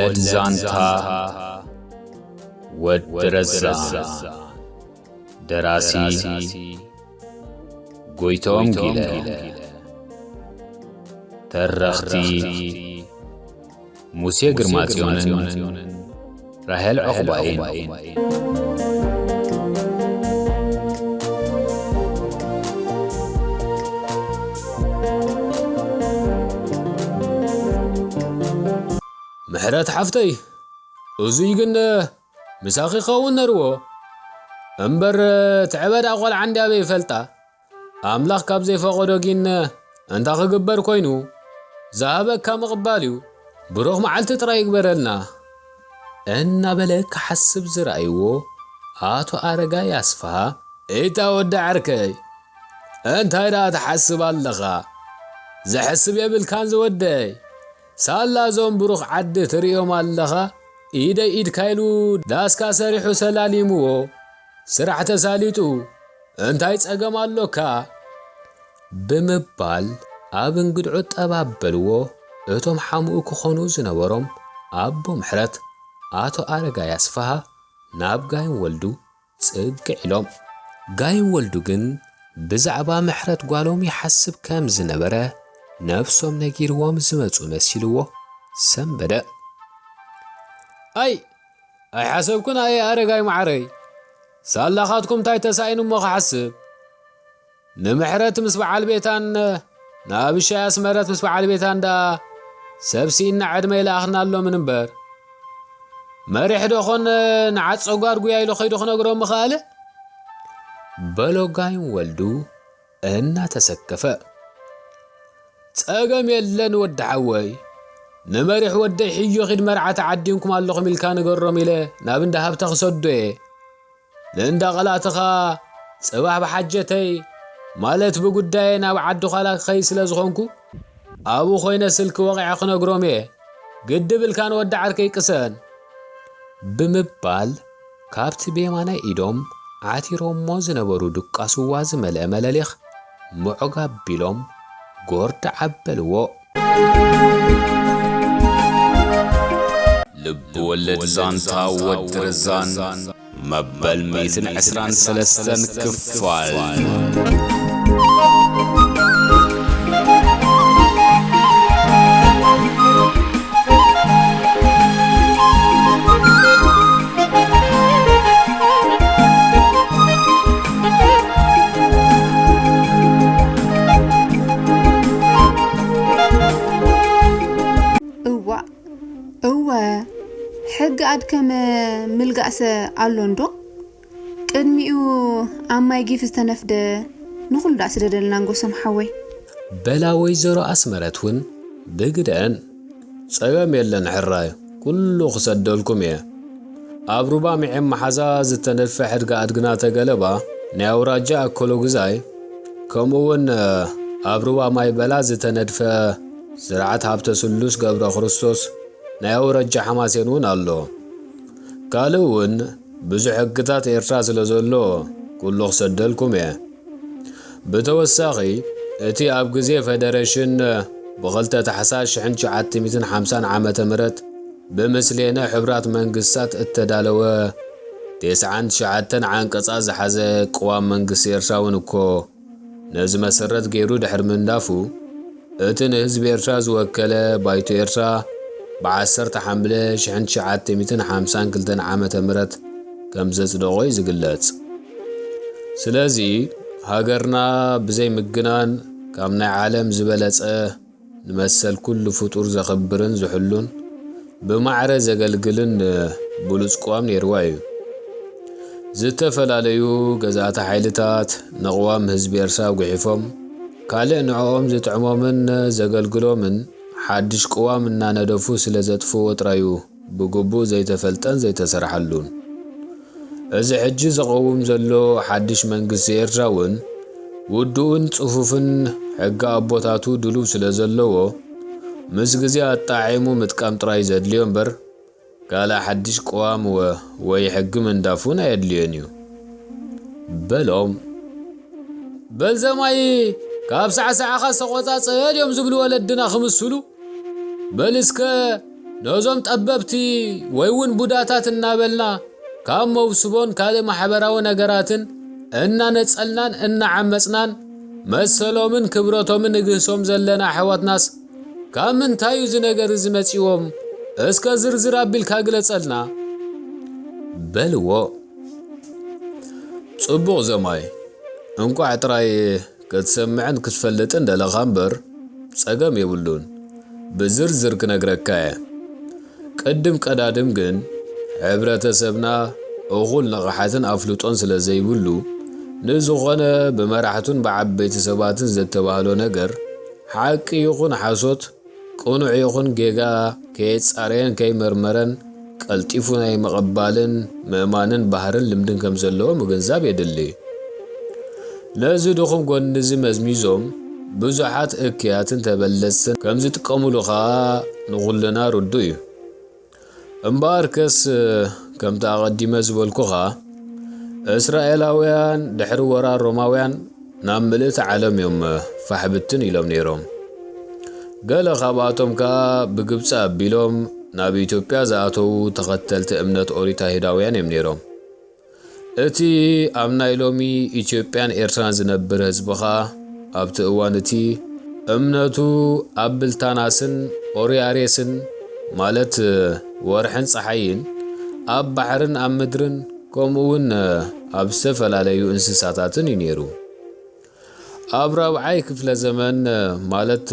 ወለድ ዛንታ ወዲ ረዛ። ደራሲ ጎይቶም ጊለ። ተረኽቲ ሙሴ ግርማጽዮንን ራሄል ዑቕባይን። ምሕረት ሓፍተይ፣ እዙይ ግን ምሳኺ ክኸውን ነርዎ። እምበር ትዕበዳ ቖልዓ እንድያ በይ ይፈልጣ። ኣምላኽ ካብ ዘይፈቐዶ ጊን እንታይ ክግበር ኮይኑ? ዝሃበካ ምቕባል እዩ። ብሩኽ መዓልቲ ጥራይ ይግበረልና። እናበለ ክሓስብ ዝረኣይዎ ኣቶ ኣረጋይ ኣስፍሃ፣ "እታ ወዲ ዓርከይ፣ እንታይ ደኣ ትሓስብ ኣለኻ? ዘሕስብ የብልካን ዝወደይ። ሳላ እዞም ብሩኽ ዓዲ ትርእዮም ኣለኻ? ኢደይ ኢድካ ኢሉ ዳስካ ሰሪሑ ሰላሊምዎ፣ ስራሕ ተሳሊጡ፣ እንታይ ጸገም ኣሎካ?" ብምባል ኣብ እንግድዑ ጠብ ኣበልዎ። እቶም ሓሙኡ ክኾኑ ዝነበሮም ኣቦ ምሕረት ኣቶ ኣረጋይ ኣስፍሃ ናብ ጋይን ወልዱ ጽግዕ ኢሎም። ጋይን ወልዱ ግን ብዛዕባ ምሕረት ጓሎም ይሓስብ ከም ዝነበረ ነብሶም ነጊርዎም ዝመጹ መሲልዎ ሰንበደ። "ኣይ፣ ኣይሓሰብኩን ኣየ ኣረጋይ መዓረይ። ሳላኻትኩም እንታይ ተሳኢኑ እሞ ክሓስብ? ንምሕረት ምስ በዓል ቤታን ንኣብሻይ ኣስመረት ምስ በዓል ቤታን ደኣ ሰብ ስኢና ዕድመ ይለኣኽናሎምን እምበር፣ መሪሕ ዶ ኾን ንዓጸጓር ጉያ ኢሉ ኸይዱ ክነግሮም ምኸኣለ?" በሎ ጋይን ወልዱ እናተሰከፈ። "ጸገም የለን ወዲ ሓወይ፣ ንመሪሕ ወደይ ሕዮ ኺድ መርዓ ተዓዲምኩም ኣለኹም ኢልካ ንገሮም ኢለ ናብ እንዳ ሃብተ ክሰዶ እየ። ንእንዳ ቐላትኻ ጽባሕ ብሓጀተይ፣ ማለት ብጉዳየ ናብ ዓዲ ዃላ ክኸይድ ስለ ዝኾንኩ፣ ኣብኡ ኮይነ ስልኪ ወቒዐ ክነግሮም እየ። ግዲ ብልካ ንወዲ ዓርከይ ቅሰን" ብምባል ካብቲ ብየማናይ ኢዶም ዓቲሮሞ ዝነበሩ ድቃስዋ ዝመልአ መለሊኽ ምዑግ ኣቢሎም ጎርዲ ዓበልዎ። ልብ ወለድ ዛንታ ወዲ ረዛን መበል ሚእትን ዕስራን ሰለስተን ክፋል። እዋእ፣ እወ፣ ሕጊ ኣድከመ ምልጋእሰ ኣሎ እንዶ? ቅድሚኡ ኣብ ማይ ጊፍ ዝተነፍደ ንኹሉ ደኣ ስደደልና ንጎሶም ሓወይ። በላ ወይዘሮ ኣስመረት እውን ብግደአን፣ "ጸገም የለን ሕራይ፣ ኩሉ ክሰደልኩም እየ። ኣብ ሩባ ሚዔም መሓዛ ዝተነድፈ ሕድጋ ኣድግና ተገለባ ናይ ኣውራጃ ኣከሎ ግዛይ፣ ከምኡ እውን ኣብ ሩባ ማይ በላ ዝተነድፈ ስርዓት ሃብተ ስሉስ ገብረ ክርስቶስ ናይ ኣውራጃ ሓማሴን እውን ኣሎ። ካልእ እውን ብዙሕ ሕግታት ኤርትራ ስለ ዘሎ ኩሉ ክሰደልኩም እየ። ብተወሳኺ፣ እቲ ኣብ ግዜ ፈደረሽን ብኽልተ ታሕሳስ ሽሕን ትሽዓተ ሚእትን ሓምሳን ዓመተ ምህረት ብምስሌነ ሕቡራት መንግስታት እተዳለወ ተስዓን ትሽዓተን ዓንቀጻት ዝሓዘ ቅዋም መንግስቲ ኤርትራ እውን እኮ ነዚ መሰረት ገይሩ ድሕሪ ምንዳፉ፣ እቲ ንህዝቢ ኤርትራ ዝወከለ ባይቶ ኤርትራ ብዓሰርተ ሓምለ ሽሕን ትሽዓተ ሚእትን ሓምሳን ክልተን ዓመተ ምህረት ከም ዘጽደቖ እዩ ዝግለጽ። ስለዚ፣ ሃገርና ብዘይ ምግናን ካብ ናይ ዓለም ዝበለጸ ንመሰል ኩሉ ፍጡር ዘኽብርን ዝሕሉን ብማዕረ ዘገልግልን ብሉጽ ቅዋም ነይርዋ እዩ። ዝተፈላለዩ ገዛእቲ ሓይልታት ንቅዋም ህዝቢ ኤርትራ ጉሒፎም፣ ካልእ ንዕኦም ዝጥዕሞምን ዘገልግሎምን ሓድሽ ቅዋም እናነደፉ ስለ ዘጥፍዎ ጥራዩ ብግቡእ ዘይተፈልጠን ዘይተሰርሓሉን። እዚ ሕጂ ዝቐውም ዘሎ ሓድሽ መንግስቲ ኤርትራ እውን ውዱእን ጽፉፍን ሕጊ ኣቦታቱ ድሉው ስለ ዘለዎ፣ ምስ ግዜ ኣጣዒሙ ምጥቃም ጥራይ ዘድልዮ እምበር፣ ካልእ ሓድሽ ቅዋም ወ-፣ ወይ ሕጊ ምንዳፍ እውን ኣየድልዮን እዩ በሎም። በል ዘማይ፣ ካብ ሳዕሳዕኻ ዝተቖጻጸ ድዮም ዝብሉ ወለድና ክምስሉ? በል እስከ ነዞም ጠበብቲ ወይ እውን ቡዳታት እናበልና ካብ መውስቦን ካልእ ማሕበራዊ ነገራትን እናነጸልናን እናዓመጽናን መሰሎምን ክብረቶምን ንግህሶም ዘለና ኣሕዋትናስ ካብ ምንታይ እዩ እዚ ነገር እዚ መጺዎም? እስከ ዝርዝር ኣቢልካ ግለጸልና በልዎ። ጽቡቕ ዘማይ፣ እንቋዕ ጥራይ ክትሰምዕን ክትፈልጥን ደለኻ እምበር ጸገም የብሉን። ብዝርዝር ክነግረካ እየ። ቅድም ቀዳድም ግን ሕብረተሰብና እኹል ንቕሓትን ኣፍልጦን ስለ ዘይብሉ፣ ንዝኾነ ብመራሕቱን ብዓበይቲ ሰባትን ዘተባህሎ ነገር ሓቂ ይኹን ሓሶት፣ ቅኑዕ ይኹን ጌጋ ከየጻረየን ከይመርመረን ቀልጢፉ ናይ ምቕባልን ምእማንን ባህርን ልምድን ከም ዘለዎ ምግንዛብ የድሊ። ነዚ ድኹም ጎኒ እዚ መዝሚዞም ብዙሓት እክያትን ተበለጽትን ከም ዝጥቀሙሉ ኸኣ ንኹልና ርዱእ እዩ። እምበኣርከስ፣ ከምቲ ኣቐዲመ ዝበልኩኻ፣ እስራኤላውያን ድሕሪ ወራር ሮማውያን ናብ ምልእቲ ዓለም እዮም ፋሕ ብትን ኢሎም ነይሮም። ገለ ካብኣቶም ከኣ ብግብጺ ኣቢሎም ናብ ኢትዮጵያ ዝኣተዉ ተኸተልቲ እምነት ኦሪት ኣይሁዳውያን እዮም ነይሮም። እቲ ኣብ ናይ ሎሚ ኢትዮጵያን ኤርትራን ዝነብር ህዝቢ ኸኣ ኣብቲ እዋን እቲ እምነቱ ኣብ ብልታናስን ኦሪያሬስን፣ ማለት ወርሕን ጸሓይን፣ ኣብ ባሕርን ኣብ ምድርን፣ ከምኡ እውን ኣብ ዝተፈላለዩ እንስሳታትን እዩ ነይሩ። ኣብ ራብዓይ ክፍለ ዘመን፣ ማለት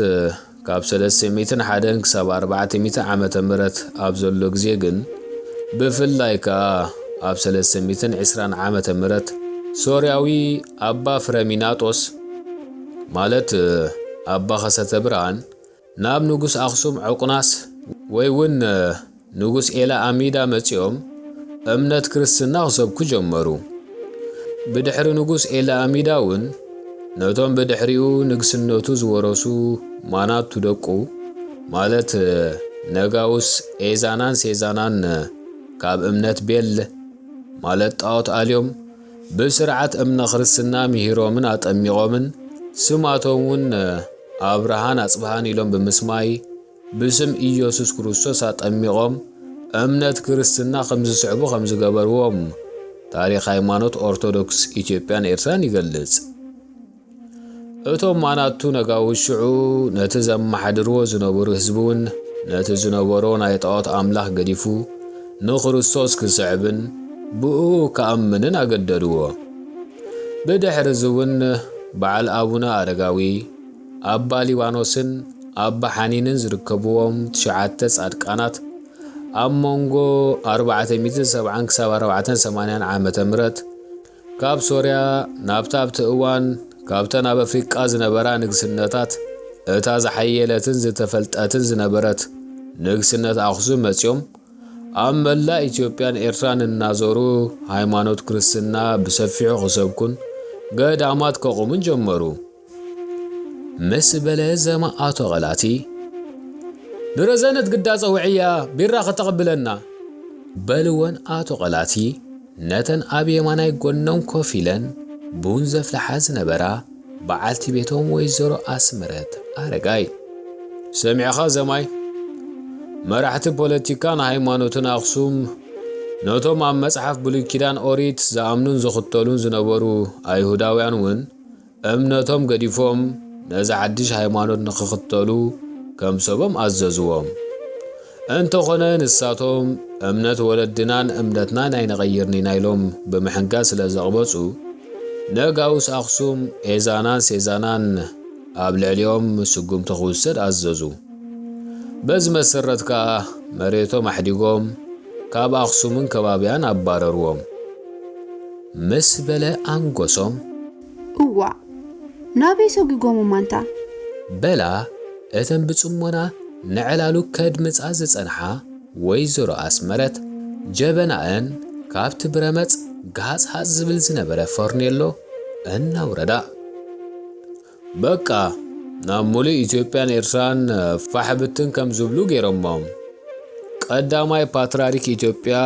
ካብ ሰለስተ ሚእትን ሓደን ክሳብ ኣርባዕተ ሚእቲ ዓመተ ምህረት ኣብ ዘሎ ግዜ ግን፣ ብፍላይ ከኣ ኣብ ሰለስተ ሚእትን ዕስራን ዓመተ ምህረት፣ ሶርያዊ ኣባ ፍረሚናጦስ፣ ማለት ኣባ ከሰተ ብርሃን፣ ናብ ንጉስ ኣኽሱም ዑቅናስ ወይ እውን ንጉስ ኤላ ኣሚዳ መጺኦም እምነት ክርስትና ክሰብኩ ጀመሩ። ብድሕሪ ንጉስ ኤላ ኣሚዳ እውን ነቶም ብድሕሪኡ ንግስነቱ ዝወረሱ ማናቱ ደቁ፣ ማለት ነጋውስ ኤዛናን ሴዛናን፣ ካብ እምነት ቤል፣ ማለት ጣዖት ኣልዮም፣ ብስርዓት እምነ ክርስትና ምሂሮምን ኣጠሚቖምን፣ ስማቶም እውን ኣብርሃን ኣጽብሃን ኢሎም ብምስማይ፣ ብስም ኢየሱስ ክርስቶስ ኣጠሚቖም እምነት ክርስትና ከም ዝስዕቡ ከም ዝገበርዎም ታሪኽ ሃይማኖት ኦርቶዶክስ ኢትዮጵያን ኤርትራን ይገልጽ። እቶም ማናቱ ነጋውስ ሽዑ ነቲ ዘመሓድርዎ ዝነበሩ ህዝቢ እውን ነቲ ዝነበሮ ናይ ጣዖት ኣምላኽ ገዲፉ ንክርስቶስ ክስዕብን ብእኡ ክኣምንን ኣገደድዎ። ብድሕሪ እዚ እውን በዓል ኣቡነ ኣረጋዊ፣ ኣባ ሊባኖስን ኣባ ሓኒንን ዝርከብዎም ትሽዓተ ጻድቃናት ኣብ መንጎ ኣርባዕተ ሚእትን ሰብዓን ክሳብ ኣርባዕተን ሰማንያን ዓመተ ምህረት ካብ ሶርያ ናብታ ኣብቲ እዋን ካብተን ኣብ ኣፍሪቃ ዝነበራ ንግስነታት እታ ዝሓየለትን ዝተፈልጠትን ዝነበረት ንግስነት ኣኽሱም መጺኦም ኣብ መላእ ኢትዮጵያን ኤርትራን እናዞሩ ሃይማኖት ክርስትና ብሰፊሑ ክሰብኩን ገዳማት ከቑሙን ጀመሩ። ምስ በለ ዘማ ኣቶ ቐላቲ፣ ንረዘነት ግዳ ጸውዕያ ቢራ ከተቕብለና። በልወን ኣቶ ቐላቲ ነተን ኣብ የማናይ ጎኖም ኮፍ ኢለን ቡን ዘፍልሓ ዝነበራ በዓልቲ ቤቶም ወይዘሮ ኣስመረት ኣረጋይ። ሰሚዕኻ ዘማይ፣ መራሕቲ ፖለቲካን ሃይማኖትን ኣኽሱም ነቶም ኣብ መጽሓፍ ብሉይ ኪዳን ኦሪት ዝኣምኑን ዝኽተሉን ዝነበሩ ኣይሁዳውያን እውን እምነቶም ገዲፎም ነዚ ሓድሽ ሃይማኖት ንኽኽተሉ ከም ሰቦም ኣዘዝዎም። እንተኾነ ንሳቶም እምነት ወለድናን እምነትናን ኣይንቐይርን ኢና ኢሎም ብምሕንጋስ ስለ ዘቕበጹ፣ ነጋውስ ኣኽሱም ኤዛናን ሴዛናን ኣብ ልዕሊኦም ስጉምቲ ክውሰድ ኣዘዙ። በዚ መሰረት ከኣ መሬቶም ኣሕዲጎም ካብ ኣኽሱምን ከባቢያን ኣባረርዎም። ምስ በለ ኣንጎሶም፣ እዋእ፣ ናበይ ሰጒጎም እማንታ? በላ እተን ብጽሞና ንዕላሉ ከድምጻ ዝጸንሓ ወይዘሮ ኣስመረት፣ ጀበናኣን ካብቲ ብረመጽ ጋጽ ሃጽ ዝብል ዝነበረ ፈርኔሎ እናውረዳ፣ በቃ፣ ናብ ሙሉእ ኢትዮጵያን ኤርትራን ፋሕ ብትን ከም ዝብሉ ገይሮሞም። ቀዳማይ ፓትርያርክ ኢትዮጵያ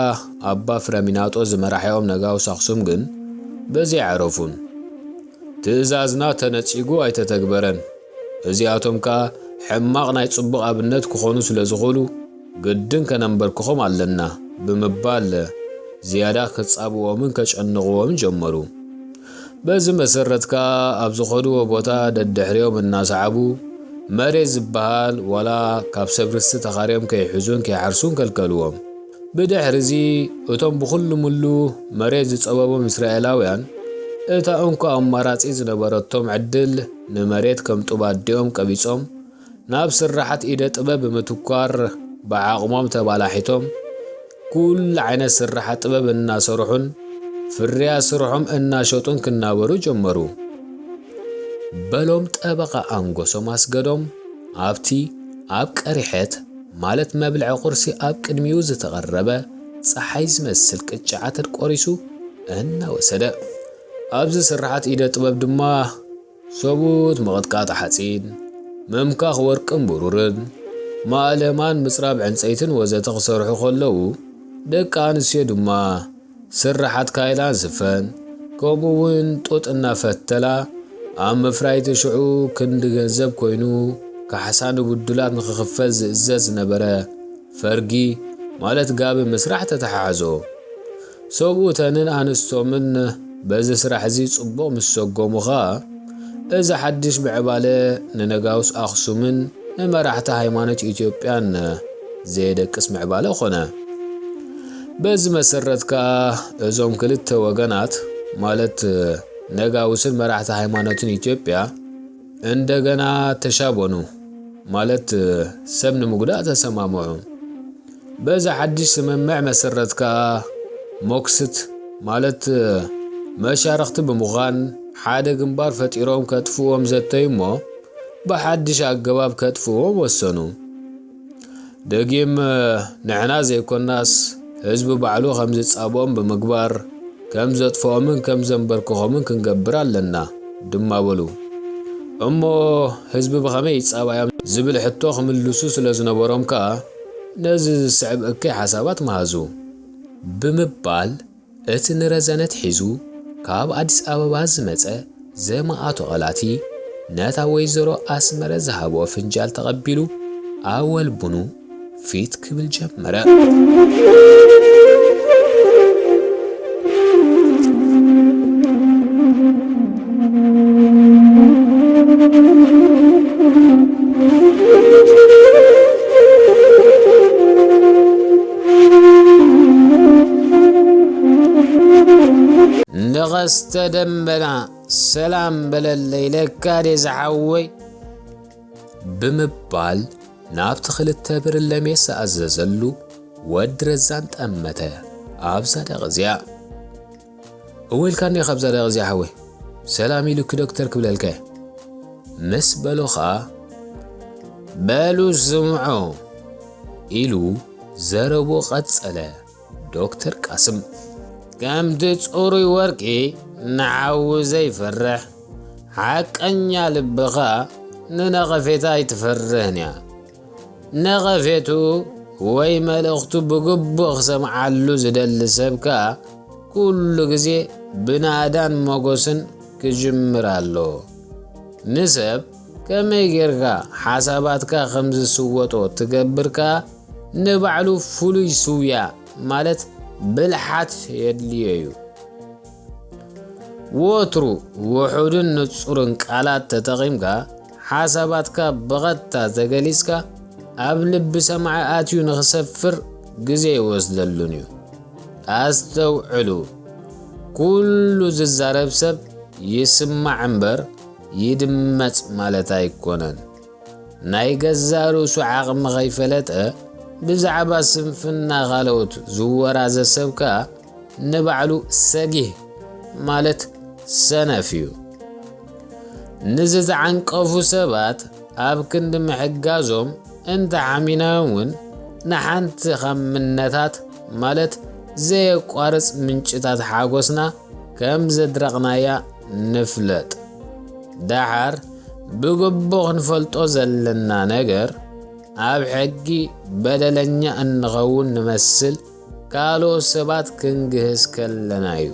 ኣባ ፍረሚናጦስ ዝመራሕኦም ነጋውስ ኣኽሱም ግን በዚ ኣይዓረፉን። ትእዛዝና ተነጺጉ ኣይተተግበረን። እዚኣቶም ከኣ ሕማቕ ናይ ጽቡቕ ኣብነት ክኾኑ ስለ ዝኽእሉ፣ ግድን ከነንበርክኾም ኣለና ብምባል ዝያዳ ክጻብዎምን ከጨንቕዎምን ጀመሩ። በዚ መሰረት ከኣ ኣብ ዝኸድዎ ቦታ ደድሕሪኦም እናሰዓቡ መሬት ዝበሃል ዋላ ካብ ሰብ ርስቲ ተኻርዮም ከይሕዙን ከይሓርሱን ከልከልዎም። ብድሕሪ እዚ እቶም ብኹሉ ምሉ መሬት ዝጸበቦም እስራኤላውያን እታ እንኮ ኣማራጺ ዝነበረቶም ዕድል ንመሬት ከም ጡብ ኣዲኦም ቀቢጾም ናብ ስርሓት ኢደ ጥበብ ብምትኳር ብዓቕሞም ተባላሒቶም ኩሉ ዓይነት ስርሓት ጥበብ እናሰርሑን ፍርያት ስርሖም እናሸጡን ክናበሩ ጀመሩ። በሎም ጠበቓ ኣንጎሶም ኣስገዶም ኣብቲ ኣብ ቀሪሐት ማለት መብልዒ ቁርሲ ኣብ ቅድሚኡ ዝተቐረበ ጸሓይ ዝመስል ቅጫ ዓተር ቆሪሱ እናወሰደ። ኣብዚ ስርሓት ኢደ ጥበብ ድማ ሰብኡት ምቕጥቃጥ ሓጺን፣ ምምካኽ ወርቅን ብሩርን፣ ማእለማን ምጽራብ ዕንጸይትን ወዘተ ክሰርሑ ከለዉ፣ ደቂ ኣንስትዮ ድማ ስርሓት ካይላን ስፈን፣ ከምኡ እውን ጡጥ እናፈተላ ኣብ ምፍራይ እቲ ሽዑ ክንዲ ገንዘብ ኮይኑ ካሕሳ ንብዱላት ንኽኽፈል ዝእዘዝ ዝነበረ ፈርጊ ማለት ጋቢ ምስራሕ ተተሓሕዞ። ሰብኡተንን ኣንስቶምን በዚ ስራሕ እዚ ጽቡቕ ምስ ሰጎሙ ኸኣ፣ እዚ ሓድሽ ምዕባለ ንነጋውስ ኣኽሱምን ንመራሕቲ ሃይማኖት ኢትዮጵያን ዘየደቅስ ምዕባለ ኾነ። በዚ መሰረት ከኣ እዞም ክልተ ወገናት፣ ማለት ነጋውስን መራሕቲ ሃይማኖትን ኢትዮጵያ፣ እንደገና ተሻበኑ፣ ማለት ሰብ ንምጉዳእ ተሰማምዑ። በዚ ሓድሽ ስምምዕ መሰረት ከኣ ሞክስት፣ ማለት መሻርኽቲ ብምዃን ሓደ ግንባር ፈጢሮም ከጥፍዎም ዘተዩ እሞ፣ ብሓድሽ ኣገባብ ከጥፍዎም ወሰኑ። ደጊም ንሕና ዘይኮናስ ህዝቢ ባዕሉ ከም ዝጻብኦም ብምግባር ከም ዘጥፍኦምን ከም ዘንበርክኾምን ክንገብር ኣለና ድማ በሉ። እሞ ህዝቢ ብኸመይ ይጻባዮም ዝብል ሕቶ ክምልሱ ስለ ዝነበሮም ከኣ ነዚ ዝስዕብ እከይ ሓሳባት መሃዙ። ብምባል እቲ ንረዘነት ሒዙ ካብ ኣዲስ ኣበባ ዝመጸ ዘማኣቶ ቐላቲ ነታ ወይዘሮ ኣስመረ ዝሃብኦ ፍንጃል ተቐቢሉ ኣወል ቡኑ ፊት ክብል ጀመረ። ንቐስተ ደመና ሰላም በለለይ ለካ ድየ ዝሓወይ ብምባል ናብቲ ክልተ ብርለ ሜስ ዝኣዘዘሉ ወዲ ረዛን ጠመተ ኣብዛ ደቕ እዚኣ። እወ ኢልካኒ ኢኻ ኣብዛ ደቕ እዚኣ ሓወይ። ሰላም ኢሉኪ ዶክተር ክብለልካ እየ። ምስ በሎ ኸኣ በሉ ስምዑ ኢሉ ዘረብኡ ቀጸለ። ዶክተር ቃስም ከምቲ ጽሩይ ወርቂ ንሓዊ ዘይፈርሕ ሓቀኛ ልብኻ ንነቐፌታ ኣይትፈርህን እያ። ነቐፌቱ ወይ መልእኽቱ ብግቡእ ክሰምዓሉ ዝደሊ ሰብ ከኣ ኩሉ ግዜ ብናእዳን ሞጎስን ክጅምር ኣለዎ። ንሰብ ከመይ ጌርካ ሓሳባትካ ከም ዝስወጦ ትገብር ከኣ ንባዕሉ ፍሉይ ስውያ ማለት ብልሓት የድልዮ እዩ። ወትሩ ውሑድን ንጹርን ቃላት ተጠቒምካ ሓሳባትካ ብቐጥታ ተገሊጽካ ኣብ ልቢ ሰማዒ ኣትዩ ንኽሰፍር ግዜ ይወስደሉን እዩ። ኣስተውዕሉ፣ ኩሉ ዝዛረብ ሰብ ይስማዕ እምበር ይድመጽ ማለት ኣይኮነን። ናይ ገዛእ ርእሱ ዓቕሚ ከይፈለጠ ብዛዕባ ስንፍና ካልኦት ዝወራዘ ሰብ ከኣ ንባዕሉ ሰጊህ ማለት ሰነፍ እዩ። ንዝተዓንቀፉ ሰባት ኣብ ክንዲ ምሕጋዞም እንተሓሚናዮም እውን ንሓንቲ ካብ ምነታት ማለት ዘየቋርጽ ምንጭታት ሓጎስና ከም ዘድረቕናያ ንፍለጥ። ደሓር ብግቡእ ክንፈልጦ ዘለና ነገር ኣብ ሕጊ በደለኛ እንኸውን ንመስል ካልኦት ሰባት ክንግህስ ከለና እዩ።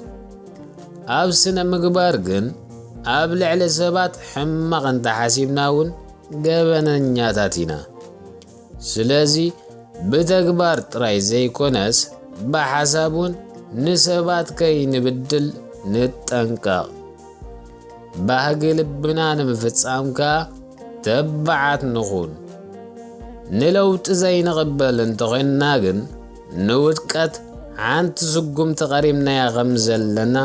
ኣብ ስነ ምግባር ግን ኣብ ልዕሊ ሰባት ሕማቕ እንተሓሲብና እውን ገበነኛታት ኢና። ስለዚ ብተግባር ጥራይ ዘይኮነስ ብሓሳብ እውን ንሰባት ከይንብድል ንጠንቀቕ። ባህጊ ልብና ንምፍጻም ከኣ ተባዓት ንኹን። ንለውጢ ዘይንቕበል እንተኾይንና ግን፣ ንውድቀት ሓንቲ ስጉምቲ ቀሪብናያ ከም ዘለና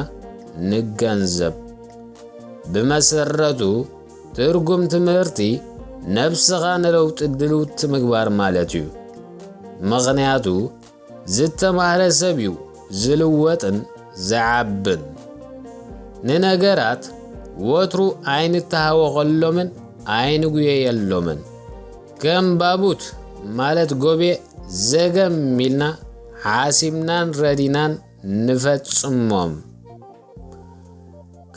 ንገንዘብ። ብመሰረቱ፣ ትርጉም ትምህርቲ ነብስኻ ንለውጢ ድልውቲ ምግባር ማለት እዩ። ምኽንያቱ፣ ዝተማህረ ሰብ እዩ ዝልወጥን ዝዓብን። ንነገራት ወትሩ ኣይንተሃወቐሎምን ኣይንጉየየሎምን። ከም ባቡት ማለት ጎቤ ዘገም ኢልና ሓሲብናን ረዲናን ንፈጽሞም።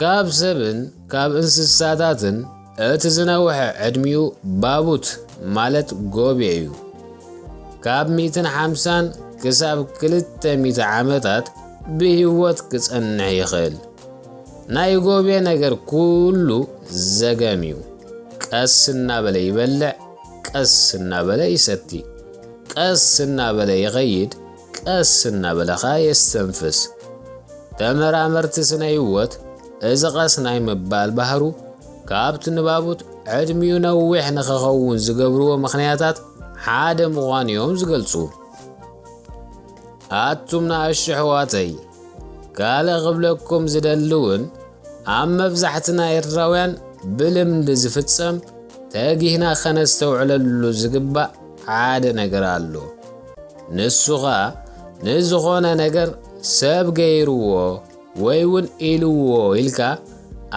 ካብ ሰብን ካብ እንስሳታትን እቲ ዝነውሐ ዕድሚኡ ባቡት ማለት ጎቤ እዩ። ካብ ሚእትን ሓምሳን ክሳብ ክልተ ሚእቲ ዓመታት ብህይወት ክጸንሕ ይኽእል። ናይ ጎቤ ነገር ኩሉ ዘገም እዩ። ቀስ እናበለ ይበልዕ፣ ቀስ እናበለ ይሰቲ፣ ቀስ እናበለ ይኸይድ፣ ቀስ እናበለ ኸኣ የስተንፍስ። ተመራመርቲ ስነ ህይወት እዚ ቀስ ናይ ምባል ባህሩ ካብቲ ንባቡት ዕድሚኡ ነዊሕ ንኽኸውን ዝገብርዎ ምኽንያታት ሓደ ምዃኑ እዮም ዝገልጹ። ኣቱም ንኣሽቱ ኣሕዋተይ፣ ካልእ ክብለኩም ዝደሊ እውን ኣብ መብዛሕትና ኤርትራውያን ብልምዲ ዝፍጸም ተጊህና ከነስተውዕለሉ ዝግባእ ሓደ ነገር ኣሎ። ንሱ ኸኣ ንዝኾነ ነገር ሰብ ገይርዎ ወይ እውን ኢልዎ ኢልካ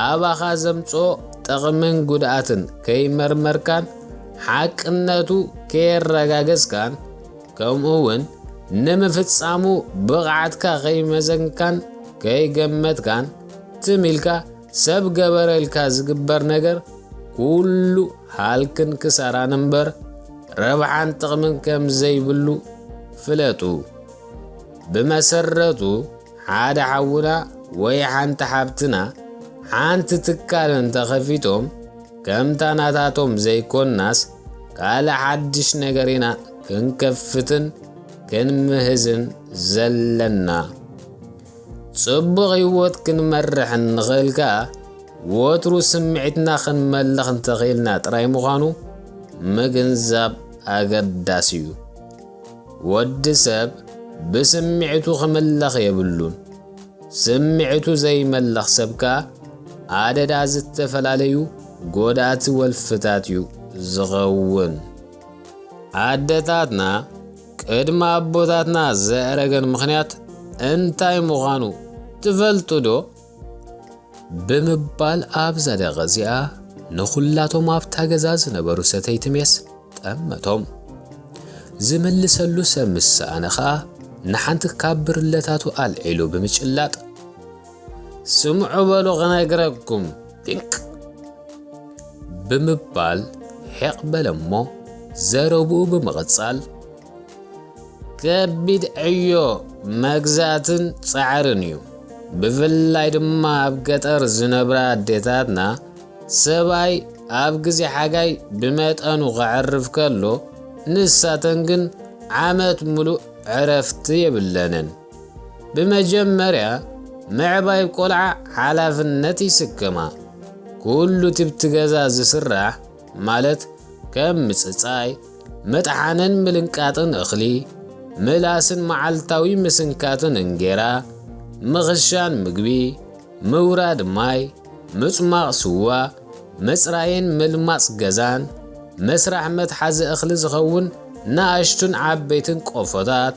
ኣባኻ ዘምጽኦ ጠቕምን ጉድኣትን ከይመርመርካን ሓቅነቱ ከየረጋገጽካን፣ ከምኡ እውን ንምፍጻሙ ብቕዓትካ ከይመዘንካን ከይገመትካን፣ ትም ኢልካ ሰብ ገበረ ኢልካ ዝግበር ነገር ኩሉ ሃልክን ክሳራን እምበር ረብሓን ጥቕምን ከም ዘይብሉ ፍለጡ። ብመሰረቱ ሓደ ሓውና ወይ ሓንቲ ሓብትና ሓንቲ ትካል እንተኸፊቶም፣ ከምታ ናታቶም ዘይኮናስ ካልእ ሓድሽ ነገር ኢና ክንከፍትን ክንምህዝን ዘለና። ጽቡቕ ህይወት ክንመርሕ እንኽእል ከኣ፣ ወትሩ ስምዒትና ክንመልኽ እንተኽኢልና ጥራይ ምዃኑ ምግንዛብ ኣገዳሲ እዩ። ወዲ ሰብ ብስምዒቱ ክምለኽ የብሉን። ስምዒቱ ዘይመልኽ ሰብ ከኣ ኣደዳ ዝተፈላለዩ ጎዳእቲ ወልፍታት እዩ ዝኸውን። ኣደታትና ቅድሚ ኣቦታትና ዘእረገን ምኽንያት እንታይ ምዃኑ ትፈልጡ ዶ? ብምባል ኣብዛ ደቂቕ እዚኣ ንኹላቶም ኣብታ ገዛ ዝነበሩ ሰተይቲ ሜስ ጠመቶም። ዝምልሰሉ ሰብ ምስ ሰኣነ ኸኣ ንሓንቲ ካብ ብርለታቱ ኣልዒሉ ብምጭላጥ፣ "ስምዑ በሉ ክነግረኩም፣ ጢንቅ!" ብምባል ሒቕ በለ እሞ ዘረብኡ ብምቕጻል፣ ከቢድ ዕዮ መግዛእትን ጻዕርን እዩ። ብፍላይ ድማ ኣብ ገጠር ዝነብራ ኣዴታትና፣ ሰብኣይ ኣብ ግዜ ሓጋይ ብመጠኑ ከዕርፍ ከሎ፣ ንሳተን ግን ዓመት ምሉእ ዕረፍቲ የብለንን። ብመጀመርያ ምዕባይ ቆልዓ ሓላፍነት ይስከማ። ኩሉ ትብቲ ገዛ ዝስራሕ ማለት ከም ምጽጻይ፣ ምጥሓንን ምልንቃጥን እኽሊ፣ ምላስን መዓልታዊ ምስንካትን እንጌራ፣ ምኽሻን ምግቢ፣ ምውራድ ማይ፣ ምጽማቕ ስዋ፣ ምጽራይን ምልማጽ ገዛን፣ መስራሕ መትሓዚ እኽሊ ዝኸውን ንኣሽቱን ዓበይትን ቆፎታት፣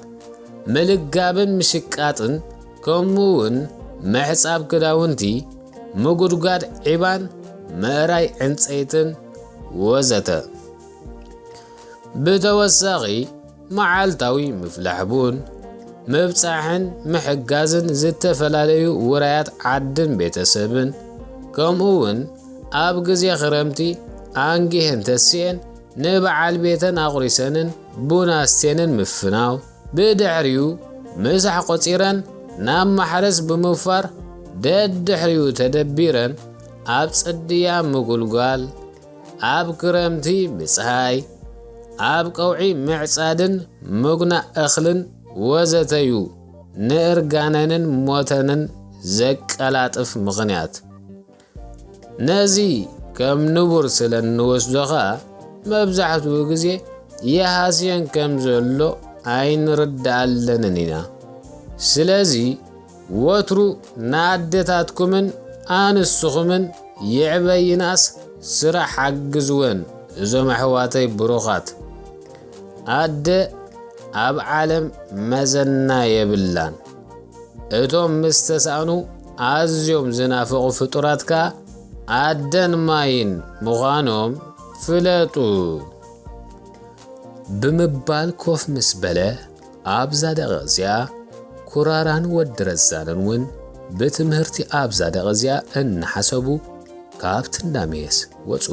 ምልጋብን ምሽቃጥን፣ ከምኡ እውን ምሕጻብ ክዳውንቲ፣ ምጉድጓድ ዒባን ምእራይ ዕንጸይትን ወዘተ። ብተወሳኺ፣ መዓልታዊ ምፍላሕ ቡን፣ ምብጻሕን ምሕጋዝን ዝተፈላለዩ ውራያት ዓድን ቤተሰብን፣ ከምኡ እውን ኣብ ግዜ ክረምቲ ኣንጊህን ተሲኤን ንበዓል ቤተን ኣቑሪሰንን ቡን ኣስቴንን ምፍናው፣ ብድሕሪኡ ምሳሕ ቆጺረን ናብ ማሕረስ ብምውፋር፣ ደድሕሪኡ ተደቢረን ኣብ ጽድያ ምጉልጓል፣ ኣብ ክረምቲ ምጽሃይ፣ ኣብ ቀውዒ ምዕጻድን ምጉናእ እኽልን ወዘተዩ ንእርጋነንን ሞተንን ዘቀላጥፍ ምኽንያት። ነዚ ከም ንቡር ስለ እንወስዶ ኸኣ፣ መብዛሕትኡ ግዜ ይሃስየን ከም ዘሎ ኣይንርድኣለንን ኢና። ስለዚ፣ ወትሩ ንኣደታትኩምን ኣንስኹምን ይዕበይናስ ስራሕ ሓግዝወን፣ እዞም ኣሕዋተይ ብሩኻት። ኣደ ኣብ ዓለም መዘና የብላን። እቶም ምስ ተሳእኑ ኣዝዮም ዝናፍቑ ፍጡራት ከኣ ኣደን ማይን ምዃኖም ፍለጡ። ብምባል ኮፍ ምስ በለ፣ ኣብዛ ደቂቕ እዚኣ ኩራራን ወዲ ረዛንን እውን ብትምህርቲ ኣብዛ ደቂቕ እዚኣ እናሓሰቡ ካብቲ እንዳ ሜስ ወጹ።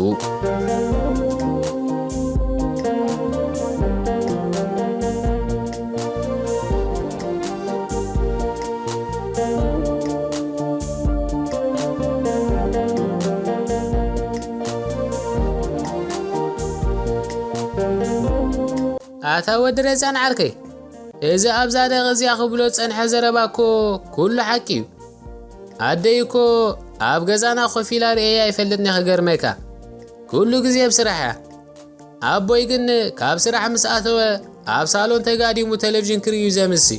ኣታ ወዲ ረዛን ዓርከይ፣ እዚ ኣብዛ ደቂ እዚኣ ክብሎ ዝጸንሐ ዘረባ እኮ ኩሉ ሓቂ እዩ። ኣደይ እኮ ኣብ ገዛና ኮፍ ኢላ ርእየያ ኣይፈልጥን እየ ክገርመካ። ኩሉ ግዜ ኣብ ስራሕ እያ። ኣቦይ ግን ካብ ስራሕ ምስ ኣተወ ኣብ ሳሎን ተጋዲሙ ቴሌቪዥን ክርኢ እዩ ዘምሲ።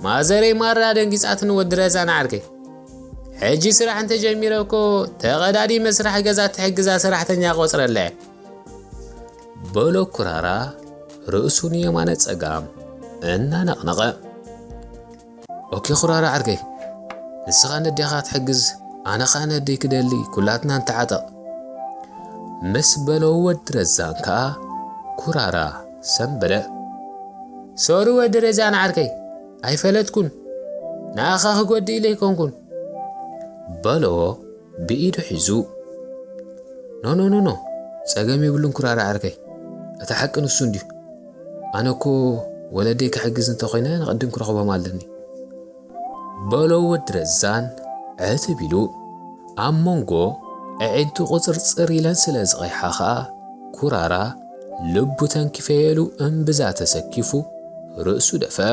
ማዘረይ ማራ ደንጊጻትኒ ወዲ ረዛን ዓርከይ። ሕጂ ስራሕ እንተጀሚረ እኮ ተቐዳዲመ ስራሕ ገዛ ትሕግዛ ሰራሕተኛ ቆጽረላ እየ። በሎ ኩራራ ርእሱ ንየማነ ጸጋም እናነቕነቐ። ኦኬ ኩራራ ዓርከይ፣ ንስኻ ነዴኻ ትሕግዝ፣ ኣነ ኸኣ ነደይ ክደሊ፣ ኩላትና ንተዓጠቕ። ምስ በሎ ወዲ ረዛን ከኣ ኩራራ ሰምበደ። ሶሪ ወዲ ረዛን ዓርከይ፣ ኣይፈለጥኩን፣ ንኣኻ ክጎድእ ኢለ ኣይኮንኩን። በሎ ብኢዱ ሒዙ። ኖ፣ ኖ፣ ኖ፣ ኖ፣ ጸገም የብሉን ኩራራ ዓርከይ። እቲ ሓቂ ንሱ እንድዩ። ኣነ እኮ ወለደይ ክሕግዝ እንተኾይነ ንቐድም ክረኽቦም ኣለኒ። በሎ ወዲ ረዛን ዕትብ ኢሉ። ኣብ መንጎ ኣዒንቱ ቁጽርጽር ኢለን ስለ ዝቐይሓ ኸኣ ኩራራ ልቡ ተንኪፈየሉ እምብዛ ተሰኪፉ ርእሱ ደፍአ።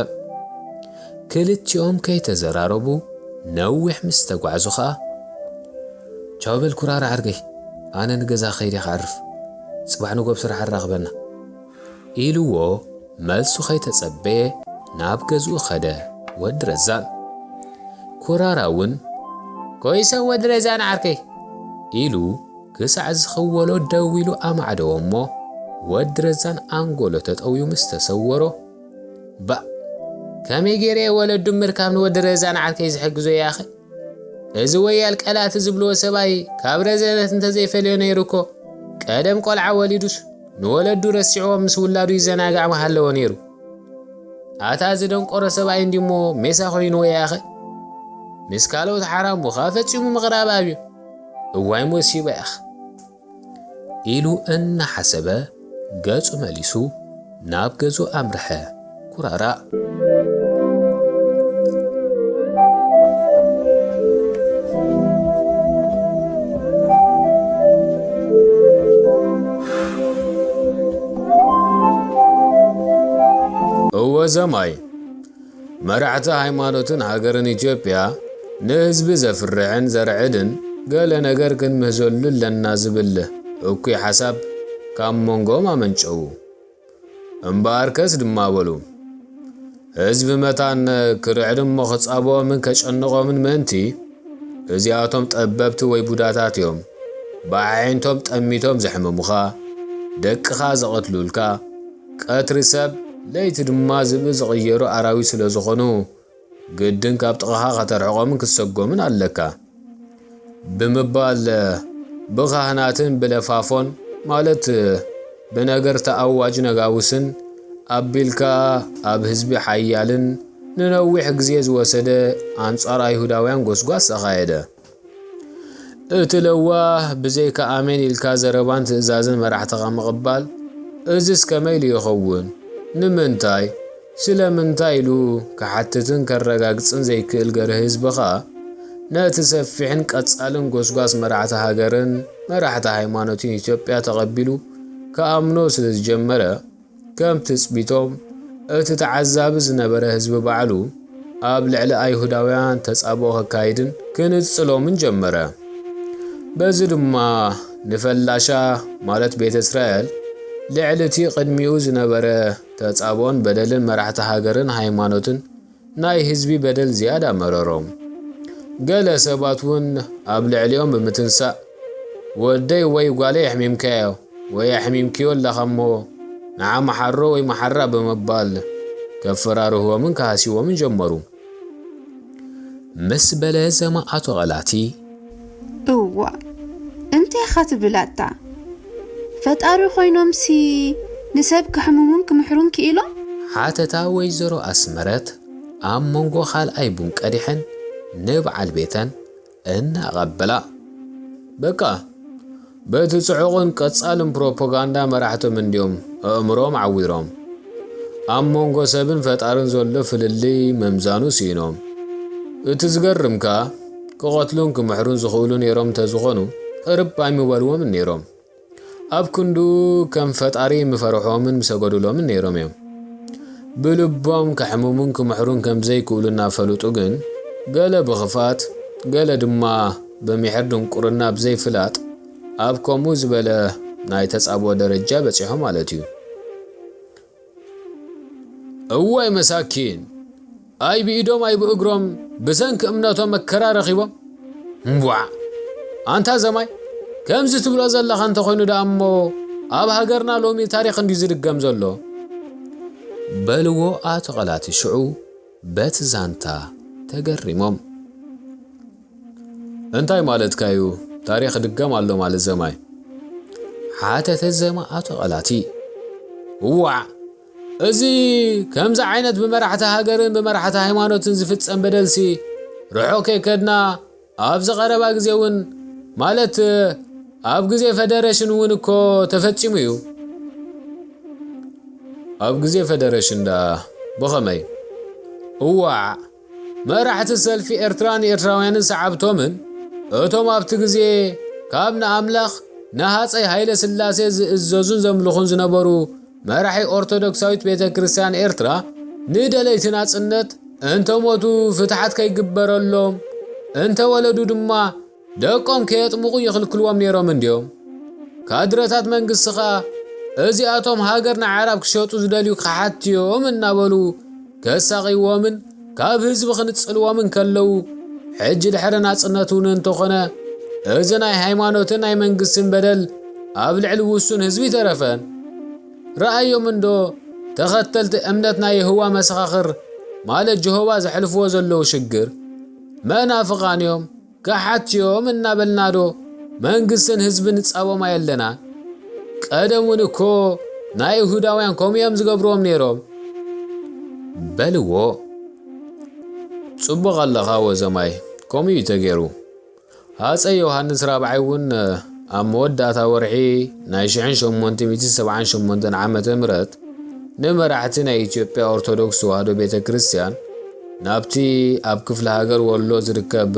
ክልቲኦም ከይተዘራረቡ ነዊሕ ምስ ተጓዕዙ ኸኣ፣ ቻው በል ኩራራ ዓርከይ፣ ኣነ ንገዛ ከይደ ክዓርፍ፣ ጽባሕ ንጎ ኣብ ስራሕ ኣራኽበና፣ ኢልዎ መልሱ ከይተጸበየ ናብ ገዝኡ ኸደ ወዲ ረዛን። ኩራራ እውን፣ ኮይሰ ወዲ ረዛን ዓርከይ፣ ኢሉ ክሳዕ ዝኽወሎ ደው ኢሉ ኣማዕደዎ እሞ፣ ወዲ ረዛን ኣንጎሎ ተጠውዩ ምስ ተሰወሮ፣ ባእ፣ ከመይ ገይረ እየ ወለዱ ምርካብ ንወዲ ረዛን ዓርከይ ዝሕግዞ ያኸ? እዚ ወያል ቀላቲ ዝብልዎ ሰብኣይ ካብ ረዘነት እንተዘይፈልዮ ነይሩ እኮ፣ ቀደም ቆልዓ ወሊዱስ ንወለዱ ረሲዕዎ ምስ ውላዱ ይዘናጋዕ ምሃለዎ ነይሩ። ኣታ እዚ ደንቆሮ ሰብኣይ እንዲሞ ሜሳ ኮይንዎ ያኸ? ምስ ካልኦት ሓራሙ ኸኣ ፈጺሙ ምቕራብ ኣብዩ። እዋይ ሞሲባ ያኸ። ኢሉ እናሓሰበ ገጹ መሊሱ ናብ ገዝኡ ኣምርሐ። ኩራራ። እወ ዘማይ፣ መራሕቲ ሃይማኖትን ሃገርን ኢትዮጵያ ንህዝቢ ዘፍርሕን ዘርዕድን ገለ ነገር ክንምህዘሉ ኣለና ዝብል እኩይ ሓሳብ ካብ መንጎኦም ኣመንጨዉ። እምበኣርከስ ድማ በሉ፣ ህዝቢ መታን ክርዕድ እሞ ክጻብኦምን ከጨንቖምን ምእንቲ፣ እዚኣቶም ጠበብቲ ወይ ቡዳታት እዮም። ብኣዒንቶም ጠሚቶም ዘሕምሙኻ፣ ደቅኻ ዝቐትሉልካ፣ ቀትሪ ሰብ ለይቲ ድማ ዝብኢ ዝቕየሩ ኣራዊት ስለ ዝኾኑ፣ ግድን ካብ ጥቓኻ ከተርሕቖምን ክትሰጎምን ኣለካ። ብምባል ብኻህናትን ብለፋፎን፣ ማለት ብነገርቲ ኣዋጅ ነጋውስን ኣቢልካ ኣብ ህዝቢ ሓያልን ንነዊሕ ግዜ ዝወሰደ ኣንጻር ኣይሁዳውያን ጎስጓስ ኣኻየደ። እቲ ለዋህ ብዘይካ ኣሜን ኢልካ ዘረባን ትእዛዝን መራሕትኻ ምቕባል፣ እዝስ ከመይ ኢሉ ይኸውን? ንምንታይ? ስለምንታይ ኢሉ ክሓትትን ከረጋግጽን ዘይክእል ገርሂ ህዝቢ ኸኣ፣ ነቲ ሰፊሕን ቀጻልን ጎስጓስ መራሕቲ ሃገርን መራሕቲ ሃይማኖትን ኢትዮጵያ ተቐቢሉ ክኣምኖ ስለ ዝጀመረ፣ ከም ትጽቢቶም እቲ ተዓዛቢ ዝነበረ ህዝቢ ባዕሉ ኣብ ልዕሊ ኣይሁዳውያን ተጻብኦ ከካይድን ክንጽሎምን ጀመረ። በዚ ድማ ንፈላሻ ማለት ቤተ እስራኤል ልዕሊ እቲ ቅድሚኡ ዝነበረ ተጻብኦን በደልን መራሕቲ ሃገርን ሃይማኖትን ናይ ህዝቢ በደል ዝያዳ መረሮም። ገለ ሰባት እውን ኣብ ልዕሊኦም ብምትንሳእ፣ "ወደይ ወይ ጓለይ ኣሕሚምካዮ ወይ ኣሕሚምክዮ ኣለኻ እሞ ንዓ መሓሮ ወይ መሓራ" ብምባል ከፈራርህዎምን ክሃስይዎምን ጀመሩ። ምስ በለ ዘማኣቶ ቐላቲ፣ "እዋ፣ እንታይ ኢኻ ትብል ኣታ? ፈጣሪ ኮይኖምሲ ንሰብ ክሕምሙን ክምሕሩን ክኢሎም?" ሓተታ ወይዘሮ ኣስመረት ኣብ መንጎ ካልኣይ ቡን ቀዲሐን ንበዓል ቤተን እናቐበላ፣ "በቃ፣ በቲ ጽዑቕን ቀጻልን ፕሮፓጋንዳ መራሕቶም እንድዮም ኣእምሮኦም ዓዊሮም። ኣብ መንጎ ሰብን ፈጣርን ዘሎ ፍልልይ ምምዛኑ ስኢኖም። እቲ ዝገርም ከኣ፣ ክቐትሉን ክምሕሩን ዝኽእሉ ነይሮም እንተዝኾኑ፣ ቅርብ ኣይምበልዎምን ነይሮም። ኣብ ክንድኡ ከም ፈጣሪ ምፈርሖምን ምሰገዱሎምን ነይሮም እዮም። ብልቦም ከሕምሙን ክምሕሩን ከም ዘይክእሉ እናፈለጡ ግን፣ ገለ ብኽፍኣት፣ ገለ ድማ ብምሒር ድንቁርና ብዘይፍላጥ፣ ኣብ ከምኡ ዝበለ ናይ ተጻብኦ ደረጃ በጺሖም ማለት እዩ። እዋይ መሳኪን! ኣይ ብኢዶም ኣይ ብእግሮም ብሰንኪ እምነቶም መከራ ረኺቦም። እምቧዕ! ኣንታ ዘማይ፣ ከምዚ ትብሎ ዘለኻ እንተኾይኑ ደኣ እሞ፣ ኣብ ሃገርና ሎሚ ታሪኽ እንድዩ ዝድገም ዘሎ" በልዎ ኣቶ ቐላቲ ሽዑ በቲ ዛንታ ተገሪሞም። "እንታይ ማለትካ እዩ? ታሪኽ ይድገም ኣሎ ማለት ዘማይ?" ሓተተ ዘማ ኣቶ ቐላቲ። "እዋዕ! እዚ ከምዚ ዓይነት ብመራሕቲ ሃገርን ብመራሕቲ ሃይማኖትን ዝፍጸም በደልሲ ርሑቕ ከይከድና ኣብዚ ቀረባ ግዜ እውን፣ ማለት ኣብ ግዜ ፈደረሽን እውን እኮ ተፈጺሙ እዩ።" "ኣብ ግዜ ፈደረሽን ደኣ ብኸመይ?" "እዋዕ! መራሕቲ ሰልፊ ኤርትራን ኤርትራውያንን ሰዓብቶምን፣ እቶም ኣብቲ ግዜ ካብ ንኣምላኽ ንሃጸይ ሃይለ ስላሴ ዝእዘዙን ዘምልኹን ዝነበሩ መራሒ ኦርቶዶክሳዊት ቤተ ክርስቲያን ኤርትራ፣ ንደለይቲ ናጽነት እንተ ሞቱ ፍትሓት ከይግበረሎም፣ እንተ ወለዱ ድማ ደቆም ከየጥምቑ ይኽልክልዎም ነይሮም እንድዮም። ካድረታት መንግስቲ ኸኣ፣ እዚኣቶም ሃገር ንዓራብ ክሸጡ ዝደልዩ ከሓትዮም እናበሉ ከሳቕይዎምን ካብ ህዝቢ ክንጽልዎም እንከለዉ፣ ሕጂ ድሕሪ ናጽነት እውን እንተኾነ፣ እዚ ናይ ሃይማኖትን ናይ መንግስትን በደል ኣብ ልዕሊ ውሱን ህዝቢ ኣይተረፈን። ረኣዮም እንዶ፣ ተኸተልቲ እምነት ናይ የሆዋ መሰኻኽር፣ ማለት ጀሆባ ዘሕልፍዎ ዘለዉ ሽግር። መናፍቓን እዮም፣ ከሓት እዮም እናበልና ዶ መንግስትን ህዝብን ንጻቦም ኣየለና? ቀደም እውን እኮ ናይ ይሁዳውያን ከምኡ እዮም ዝገብርዎም ነይሮም" በልዎ። "ጽቡቕ ኣለኻ ወዘማይ፣ ከምኡ እዩ ተገይሩ። ሃጸይ ዮሃንስ ራብዓይ እውን ኣብ መወዳእታ ወርሒ ናይ ሽሕን ሸሞንተ ሚእትን ሰብዓን ሸሞንተን ዓመተ ምህረት ንመራሕቲ ናይ ኢትዮጵያ ኦርቶዶክስ ተዋህዶ ቤተ ክርስቲያን ናብቲ ኣብ ክፍለ ሃገር ወሎ ዝርከብ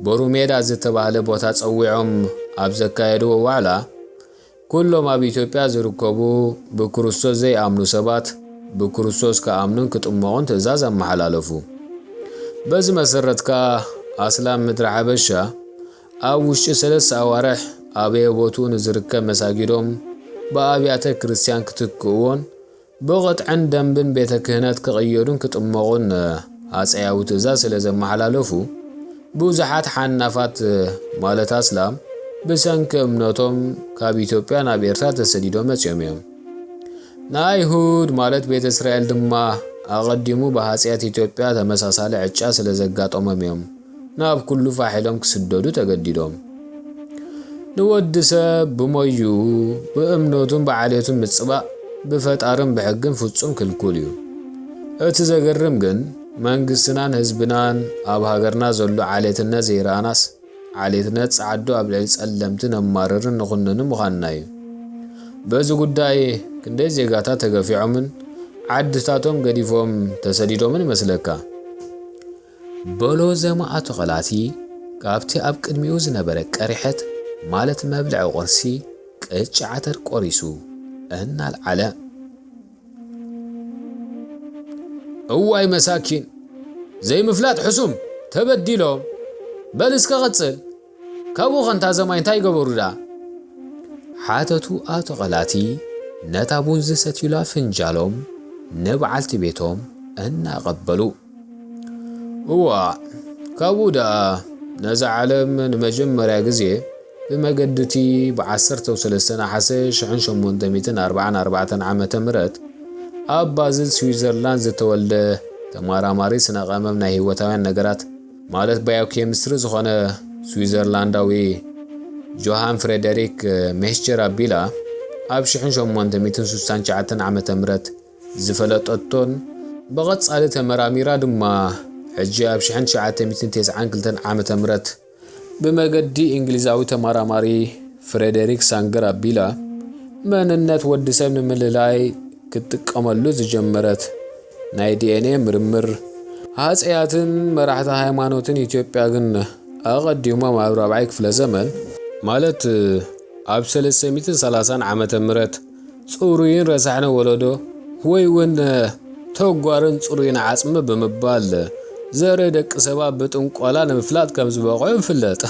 በሩሜዳ ዝተባህለ ቦታ ጸዊዖም ኣብ ዘካየድዎ ዋዕላ፣ ኩሎም ኣብ ኢትዮጵያ ዝርከቡ ብክርስቶስ ዘይኣምኑ ሰባት ብክርስቶስ ክኣምኑን ክጥመቑን ትእዛዝ ኣመሓላለፉ። በዚ መሰረት ከኣ ኣስላም ምድሪ ሓበሻ ኣብ ውሽጢ ሰለስተ ኣዋርሕ ኣበየቦትኡ ንዝርከብ መሳጊዶም ብኣብያተ ክርስቲያን ክትክእዎን ብቕጥዕን ደንብን ቤተ ክህነት ክቕየዱን ክጥመቑን ሃጸያዊ ትእዛዝ ስለ ዘመሓላለፉ፣ ብዙሓት ሓናፋት ማለት ኣስላም ብሰንኪ እምነቶም ካብ ኢትዮጵያ ናብ ኤርትራ ተሰዲዶም መጺኦም እዮም። ንኣይሁድ ማለት ቤተ እስራኤል ድማ ኣቐዲሙ ብሃጸያት ኢትዮጵያ ተመሳሳሊ ዕጫ ስለ ዘጋጠሞም እዮም ናብ ኩሉ ፋሕ ኢሎም ክስደዱ ተገዲዶም። ንወዲ ሰብ ብሞዩ ብእምነቱን ብዓሌቱን ምጽባእ ብፈጣርን ብሕግን ፍጹም ክልኩል እዩ። እቲ ዘገርም ግን መንግስትናን ህዝብናን ኣብ ሃገርና ዘሎ ዓሌትነት ዘይረኣናስ ዓሌትነት ጸዓዱ ኣብ ልዕሊ ጸለምቲ ነማርርን ንኹንንን ምዃንና እዩ። በዚ ጉዳይ ክንደይ ዜጋታት ተገፊዖምን ዓድታቶም ገዲፎም ተሰዲዶምን ይመስለካ? በሎ ዘማኣቱ ቐላቲ ካብቲ ኣብ ቅድሚኡ ዝነበረ ቀሪሐት ማለት መብልዒ ቁርሲ ቅጫ ዓተር ቆሪሱ እናልዓለ፣ እዋይ መሳኪን፣ ዘይምፍላጥ ሕሱም፣ ተበዲሎም። በል እስከ ቀጽል፣ ካብኡ ኸንታ ዘማይ እንታይ ገበሩ ደኣ? ሓተቱ ኣቶ ቐላቲ ነታ ቡን ዝሰትዩላ ፍንጃሎም ንበዓልቲ ቤቶም እናቐበሉ። እዋእ፣ ካብኡ ደኣ ነዛ ዓለም ንመጀመርያ ግዜ ብመገዲ እቲ ብ ዓሰርተ ሰለስተ ነሓሰ ሽሕን ሸሞንተ ሚእትን ኣርባዓን ኣርባዕተን ዓመተ ምህረት ኣብ ባዝል ስዊዘርላንድ ዝተወልደ ተመራማሪ ስነ ቀመም ናይ ህይወታውያን ነገራት ማለት ባዮኬሚስትሪ ዝኾነ ስዊዘርላንዳዊ ጆሃን ፍሬደሪክ ሜስቸር ኣቢላ ኣብ ሽሕን ሸሞንተ ሚእትን ስሳን ትሽዓተን ዓመተ ምህረት ዝፈለጠቶን ብቐጻሊ ተመራሚራ ድማ ሕጂ ኣብ ሽሕን ትሽዓተ ሚእትን ተስዓን ክልተን ዓመተ ምህረት ብመገዲ እንግሊዛዊ ተመራማሪ ፍሬደሪክ ሳንገር ኣቢላ መንነት ወዲ ሰብ ንምልላይ ክትጥቀመሉ ዝጀመረት ናይ ዲ ኤን ኤ ምርምር፣ ሃጸያትን መራሕቲ ሃይማኖትን ኢትዮጵያ ግን ኣቐዲሞም ኣብ ራብዓይ ክፍለ ዘመን፣ ማለት ኣብ ሰለስተ ሚእትን ሰላሳን ዓመተ ምህረት ጽሩይን ረሳሕን ወለዶ ወይ እውን ተጓርን ጽሩይን ዓጽሚ ብምባል ዘርኢ ደቂ ሰባት ብጥንቆላ ንምፍላጥ ከም ዝበቕዑ ይፍለጥ።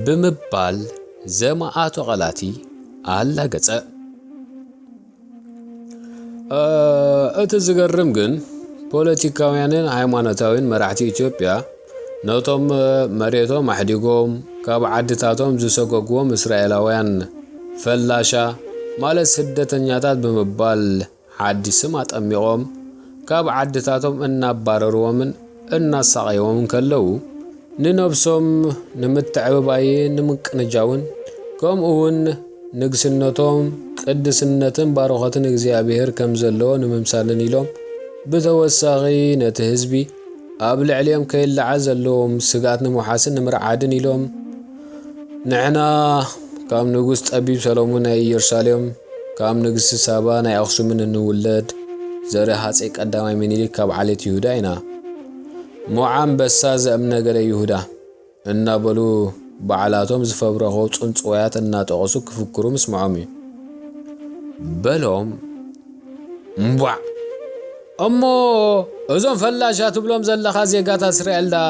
ብምባል ዘማኣቶ ቃላቲ ኣላገጸ። እ፣ እቲ ዝገርም ግን ፖለቲካውያንን ሃይማኖታውያን መራሕቲ ኢትዮጵያ ነቶም መሬቶም ኣሕዲጎም ካብ ዓድታቶም ዝሰጎግዎም እስራኤላውያን ፈላሻ ማለት ስደተኛታት ብምባል ሓድሽ ስም ኣጠሚቖም ካብ ዓድታቶም እናባረርዎምን እናሳቐይዎምን ከለዉ ንነብሶም ንምትዕብባይን ንምቅንጃውን ከምኡ እውን ንግስነቶም ቅድስነትን ባርኾትን እግዚኣብሔር ከም ዘለዎ ንምምሳልን ኢሎም ብተወሳኺ ነቲ ህዝቢ ኣብ ልዕሊኦም ከይለዓል ዘለዎም ስግኣት ንምውሓስን ንምርዓድን ኢሎም ንሕና ካብ ንጉስ ጠቢብ ሰሎሞን ናይ ኢየሩሳሌም ካብ ንግስቲ ሳባ ናይ ኣኽሱምን እንውለድ ዘርኢ ሃፀይ ቀዳማይ ምኒልክ ካብ ዓሌት ይሁዳ ኢና። ሞዓ ኣንበሳ ዘእምነገደ ይሁዳ እናበሉ ባዕላቶም ዝፈብረኸው ጽንጽዋያት እናጠቐሱ ክፍክሩ ምስምዖም እዩ። በሎም፣ እምቧዕ! እሞ እዞም ፈላሻ ትብሎም ዘለኻ ዜጋታት እስራኤል ደኣ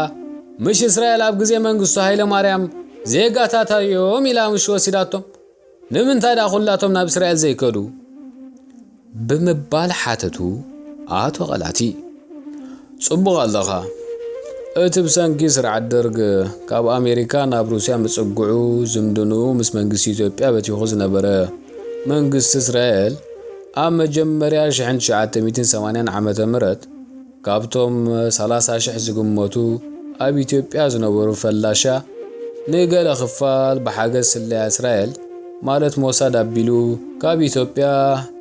ምሽ እስራኤል ኣብ ግዜ መንግስቱ ሃይለ ማርያም ዜጋታታ እዮም ኢላ ምሽ ወሲዳቶም? ንምንታይ ደኣ ኩላቶም ናብ እስራኤል ዘይከዱ? ብምባል ሓተቱ ኣቶ ቐላቲ። ጽቡቕ ኣለኻ። እቲ ብሰንኪ ስርዓት ደርግ ካብ ኣሜሪካ ናብ ሩስያ ምጽግዑ ዝምድንኡ ምስ መንግስቲ ኢትዮጵያ በቲኹ ዝነበረ መንግስቲ እስራኤል ኣብ መጀመርያ ሽሕን ትሽዓተ ሚእትን ሰማንያን ዓመተ ምህረት ካብቶም ሰላሳ ሽሕ ዝግመቱ ኣብ ኢትዮጵያ ዝነበሩ ፈላሻ ንገለ ክፋል ብሓገዝ ስለያ እስራኤል ማለት ሞሳድ ኣቢሉ ካብ ኢትዮጵያ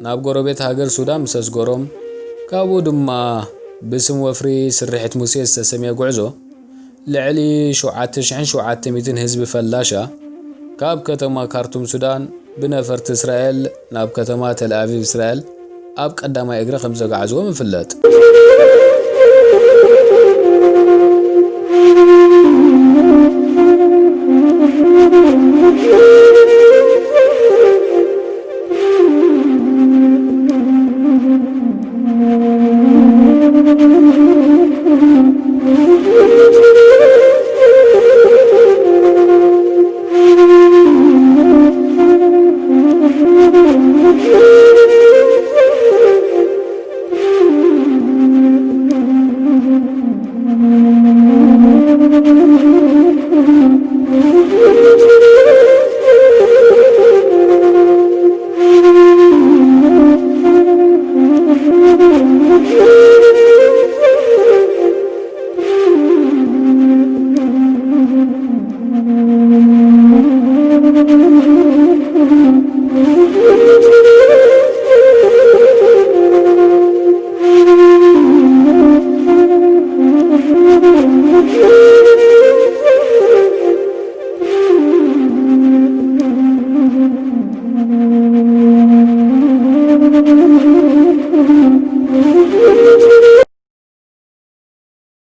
ናብ ጎረቤት ሃገር ሱዳን ምስ ኣስገሮም ካብኡ ድማ ብስም ወፍሪ ስርሒት ሙሴ ዝተሰምየ ጉዕዞ ልዕሊ ሸውዓተ ሽሕን ሸውዓተ ሚእትን ህዝቢ ፈላሻ ካብ ከተማ ካርቱም ሱዳን ብነፈርቲ እስራኤል ናብ ከተማ ተልኣቪቭ እስራኤል ኣብ ቀዳማይ እግሪ ከም ዘጋዕዝዎም ይፍለጥ።